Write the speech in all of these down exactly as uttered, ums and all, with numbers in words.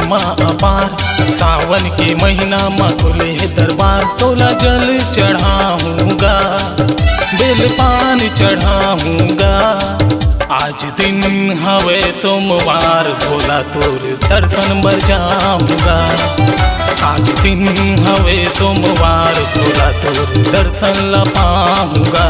मा अपार। सावन के महीना मा खुले हे दरबार, तोला जल चढ़ाहूँ गा, बेल पान चढ़ाहूँ गा। आज दिन हवे सोमवार, भोला तोर दर्शन बर जाहूँ गा। आज दिन हवे सोमवार, भोला तोर दर्शन ला पाहूँ गा।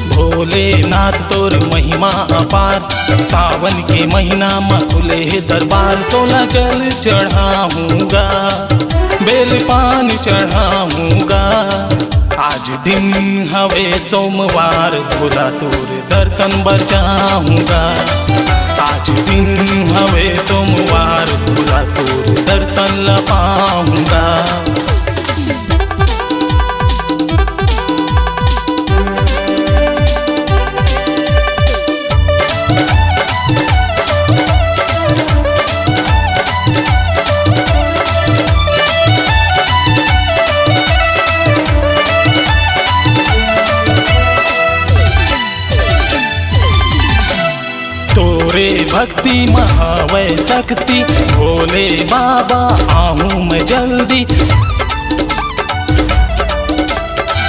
भोलेनाथ तोर महिमा अपार, सावन के महीना म खुले हे दरबार, तोला जल चढ़ाहूँ गा, बेल पान चढ़ाहूँ गा। आज दिन हवे सोमवार, भोला तोर दर्शन बर जाहूँ गा। आज दिन हवे सोमवार, भोला तोर दर्शन ला पाहूँ गा। तोरे भक्ति म हवय शक्ति, भोले बाबा आहूँ मैं जल्दी।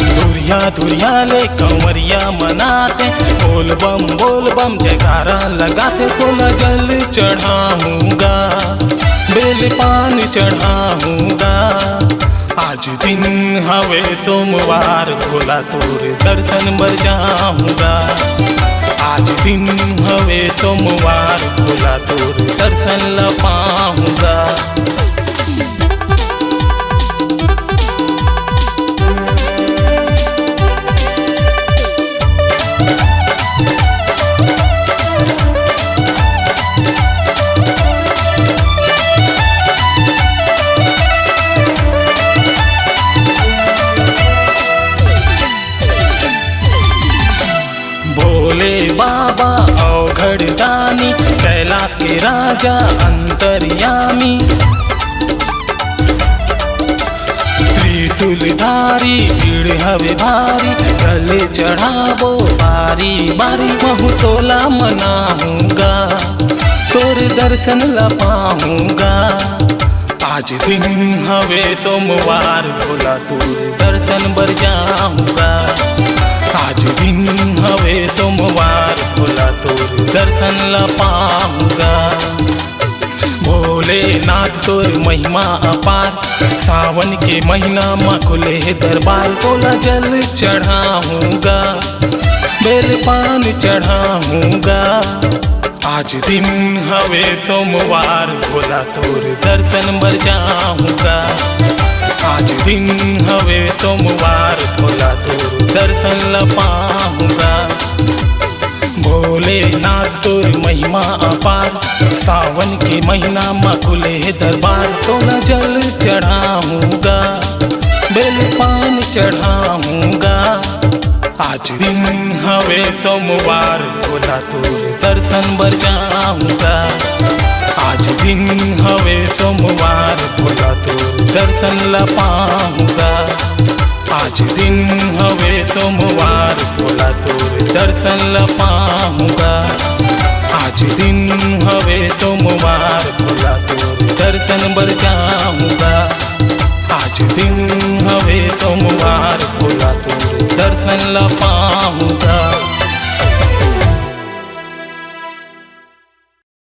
दुरिया दुरिया ले कंवरिया मन आथे, बोल बम बोल बम जयकारा लगाथे। तोला जल चढ़ाहूँ गा, बेल पान चढ़ाहूँ गा। आज दिन हवे सोमवार, भोला तोर दर्शन बर जाहूँ गा। आज दिन हवे सोमवार, भोला तोर दर्शन ला पाहूँ गा। भोले बाबा अवघड़ दानी, कैलाश के राजा अंतर्यामी। त्रिशूलधारी भीड़ हवे भारी, जल चढ़ाबो बारी बारी। महूँ तोला मनाहूँ गा, तोर दर्शन ला पाहूँ गा। आज दिन हवे सोमवार, भोला तोर दर्शन बर जाहूँ गा। आज दिन हवे सोमवार, भोला तोर दर्शन ला पाहूँ गा। भोलेनाथ तोर महिमा अपार, सावन के महीना म खुले हे दरबार। तोला जल चढ़ाहूँ गा, बेल पान चढ़ाहूँ गा। आज दिन हवे सोमवार, भोला तोर दर्शन बर जाहूँ गा। आज दिन हवे सोमवार, भोला तोर दर्शन ला पाहूँ गा। भोलेनाथ तोर महिमा अपार, सावन के महीना म खुले हे दरबार। तोला जल चढ़ाहूँ गा, बेल पान चढ़ाहूँ गा। आज दिन हवे सोमवार, भोला तोर दर्शन बर जाहूँ गा। आज दिन हवे सोमवार, भोला तोर दर्शन ला पाहूँ गा। आज दिन हवे सोमवार, भोला तोर दर्शन ला पाहूँ गा। आज दिन हवे सोमवार, भोला तोर दर्शन बर जाहूँ गा। आज दिन हवे सोमवार, भोला तोर दर्शन ला पाहूँ गा।